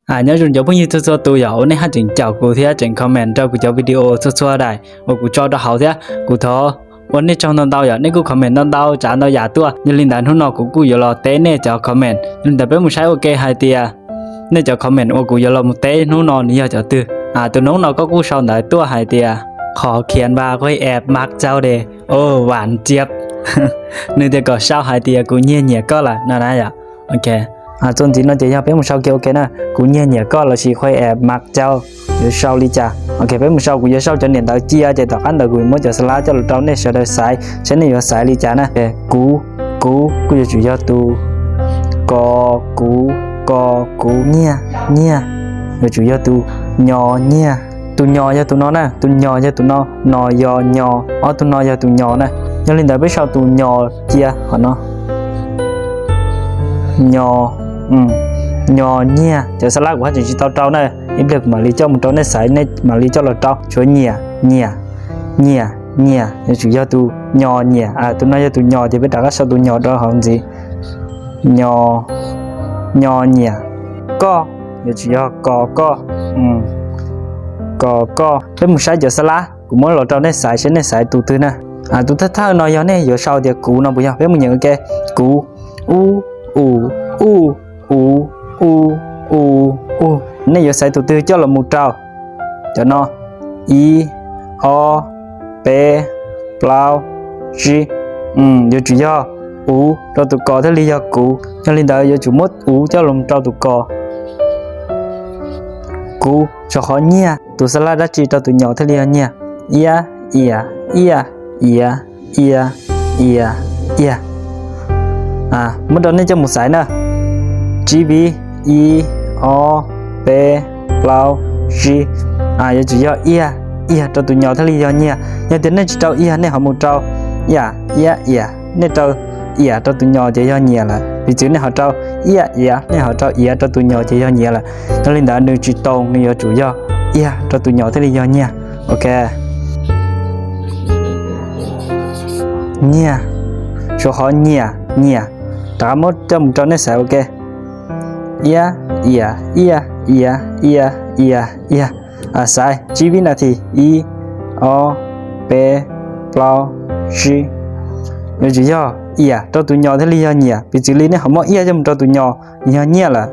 Nyob zoo cov phooj ywg txhua txhua tus yom, uas nej haj tseem caum kuv thiab tseem comment rau kuv cov video txhua txhua daim uas kuv tso rau hauv thiab. Kuv thov ua nej tsaug ntau ntau yom, nej kuj comment ntau ntau tsav ntau yam tuaj. Yog li ntawd hnub no kuv kuj yuav los teb nej cov comment. Yog li ntawd peb mus saib ua ke hais tias nej cov comment uas kuv yuav los mus teb hnub no nws yog cov twg. Tus hnub no koj kuj sau ntawv tuaj hais tias qhov khiav npa quay eb mak cau de, o vam ciab. Nws tias kom sau hais tias kuv nyiag nyiam koj lawm no na yom. Ok, txuas ntxiv no ces yog peb mus sau kiag ua ke na, kuv nyiag nyiam koj lossis quay eb mak cau, yuav sau li cas. Ok, peb mus sau, kuv yuav sau cov niam ntawv cia ces tom qab ntawd kuv muab cov xab lab coj los rau nej sawv daws xaiv saib nej yuav xaiv li cas na. Kuv, kuv kuj yuav tsum yog tus, ko, kuv, ko, kuv, nyiag, nyiag, yuav tsum yog tus nyo, nyiag. Tus nyo yog tus no na, tus nyo yog tus no, no yo nyo, ob tug no yog tus nyo na. Yog li ntawd peb sau tus nyo cia qhov no. Nyo, nyo nyiag. Cov xab lab kuv haj tseem tsis tau rau na, ib pliag kuv mam li coj mus rau nej xaiv, nej mam li coj los rau. Tshuav nyiam, nyiam, nyiam, nyiam, yuav tsum yog tus nyo nyiam. Tus no yog tus nyo ces peb rov qab sau tus nyo rau hauv ntxiv. Nyo, nyo nyiam. Koj, yuav tsum yog ko koj, ko koj. Peb mus saib cov xab lab, kuv muab los rau nej xaiv saib nej xaiv tus twg na. Tus thawj thawj no yog nej yuav sau tias kuv no puas yog? Peb mus nyeem ua ke. Kuv, u, u, u, u, u, u, u. Nej yuav xaiv tus twg coj los mus rau? Cov no, ib, ob, peb, plaub, tsib. Yuav tsum yog uv rau tus ko thiaj li yog kuv. Yog li ntawd yuav tsum muab uv coj los rau tus ko. Kuv, tshuav qhov nyiag, tus xab lab dab tsi rau tus nyo thiaj li yog nyiag? Iab, iam, iaj, iav, iab, iam, iaj. Muab rau nej coj mus xaiv na. Tsib vib, ib, ob, peb, plaub, tsib. Yuav tsum yog iag, iag rau tus nyo thiaj li yog nyiag. Yog tias nej tsis rau iag, nej ho mus rau iam, iab, iam, nej rau iam rau tus nyo ces yog nyiam lawm. Piv txwv nej ho rau iaj, iav, nej ho rau iav rau tus nyo ces yog nyiam lawm. Yog li ntawd nws tsis tau, nws yuav tsum yog iag rau tus nyo thiaj li yog nyiag. Ok. Nyiag, tshuav qhov nyiam, nyiam. Rov qab muab coj mus rau nej xaiv ua ke. Iab, iam, iaj, iav, iab, iam, iaj. Xaiv tsib vib nas this, ib, ob, peb, plaub, tsib. Yuav tsum yog iam rau tus nyo thiaj li yog nyiam. Piv txwv li nej ho muab iaj coj mus rau tus nyo, yog nyiaj lawm.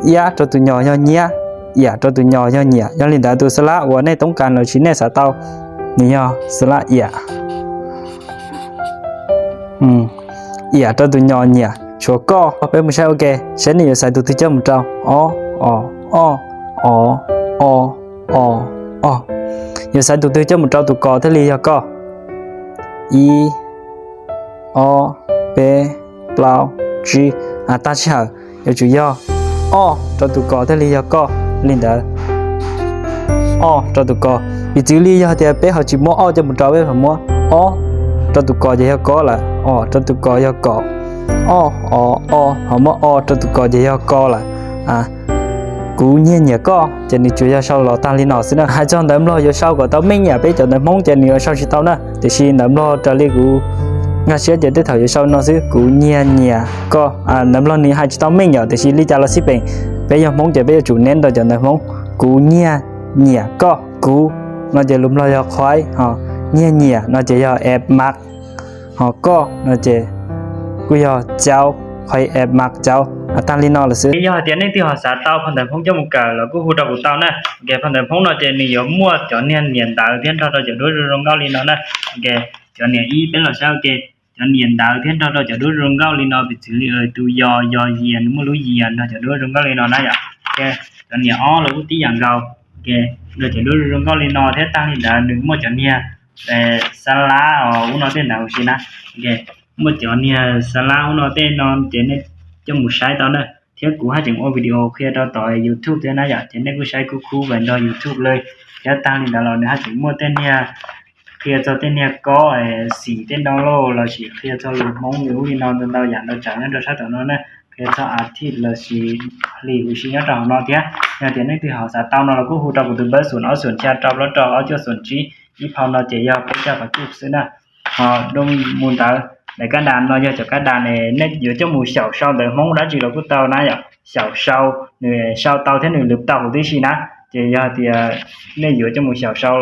Iab rau tus nyo yog nyiab, iam rau tus nyo yog nyiam. Yog li ntawd tus xab lab uas nej toob kas lossis nej xav tau, nws yog xab lab iam. Iam rau tus nyo nyiam. Tshuav koj, peb mus saib ua ke, saib nej yuav xaiv tus twg coj mus rau. O, o, o, o, o, o, o. Yuav xaiv tus twg coj mus rau tus ko thiaj li yog koj? Ib, ob, peb, plaub, tsib. Tag sij hawm yuav tsum yog ob rau tus ko thiaj li yog koj. Li ntawd, ob rau tus ko. Piv txwv li yog tias peb ho tsis muab ob coj mus rau, peb ho muab ob rau tus ko ces yog koj lawm, ob rau tus ko yog koj. Ob, o, o, ho muab ob rau tus ko ces yog koj lawm. Kuv nyiag nyiam koj ces nws tsuas yog sau los tag li no xwb na. Hais txog ntawv Nplog yuav sau kom tau meej yam peb cov ntawv Hmoob ces nws yuav sau tsis tau na. Tiam sis ntawv Nplog raws li kuv nkag siab ces tej thaum yuav sau no xwb, kuv nyiag nyiam koj. Ntawv Nplog nws hais tsis tau meej yom, tiam sis li cas los xij peem, peb yog Hmoob ces peb yuav tsum neb ntau cov ntawv Hmoob. Kuv nyiag nyiam koj. Kuv no ces lus Nplog yog qhuaib, ho nyiag nyiam no ces yog eb mak, ho koj no ces kuj yog cauv, qhuaib eb mak cauv. Tag li no lawm xwb. Yog hais tias nej twg ho xav tau phau ntawv Hmoob coj mus kawm los kuj hu rau kuv tau na. Ok, phau ntawv Hmoob no ces nws yuav muaj cov niag niam ntawv thiab nrog rau cov duab zoo zoo nkauj li no na. Ok, cov niam ib peb los saib ua ke. Cov niam ntawv thiab nrog rau cov duab zoo nkauj li no, piv txwv li tus yos, yos yias, nws muaj lub yias nrog cov duab zoo nkauj li no na yom. Ok, cov niam ob los kuj tib yam nkaus. Ok, nrog cov duab zoo nkauj li no thiab tag li ntawd nws muaj cov niag xab lab os ub no tej ntawd huv si na. Ok, muaj cov niag xab lab ub no tej no ces nej coj mus saib tau na. Thiab kuv haj tseem ua video qhia rau tom YouTube thiab na yom, ces nej kuj saib kuj khub vas nrog YouTube li. Thiab tag li ntawd los nws haj tseem muaj tej niag qhia txog tej niag kob xim tej no lauj, lossis qhia txog lus Hmoob li ub li no ntau ntau yam ntau tsav nyob rau sab tom no na. Qhia txog athiv lossis hlis huv si nyob rau hauv no thiab. Yog tias nej twg ho xav tau no los kuj hu rau kuv tus npawb xoom ob xoom xya rau plaub rau ob cuaj xoom tsib. Ib phau no ces yog peb caug qhov cuj xwb na. Ho dua mus ntawd, daim kab das no yog cov kab das ne nej yuav coj mus xyaum sau ntawv Hmoob dab tsi los kuj tau na yom. xyaum sau, nws sau tau thiab nws lwv tau huv tib si na. Ces yog tias nej yuav coj mus xyaum sau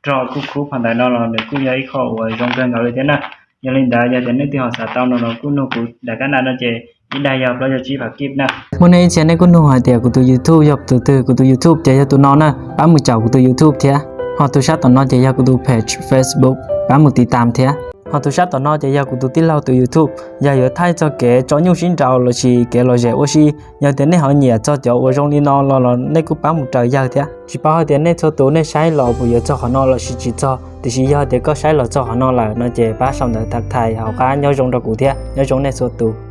rau khub khub phau ntawv no los nws kuj yog ib qho uas zoo kawg nkaus li thiab na. Yog li ntawd yog tias nej twg ho xav tau no los kuj nug kuv daim kab na no ces ib daim yog plaub caug tsib phav kib na. Muaj nej ib txhia nej kuj nug hais tias kuv tus YouTube yog tus twg, kuv tus YouTube ces yog tus no na, pab mus caum kuv tus YouTube thiab. Ho tus sab tom no ces yog kuv tus page Facebook, pab mus tiv tam thiab. Ho tus sab tom no ces yog kuv tus tij laug tus YouTube. Yog yuav thaij txog kev tso nyuj sib nraus lossis kev lom zem ua si, yog tias nej ho nyiam txog cov uas zoo li no los los nej kuj pab mus raws yawg thiab. Tsis paub hais tias nej txhua tus nej saib los puas yuav txog qhov no lossis tsis txog, tiam sis yog tias koj saib los txog qhov no lawm no ces pab sau ntawv tag thais hauv qab nyob zoo rau kuv thiab. Nyob zoo nej txhua tus.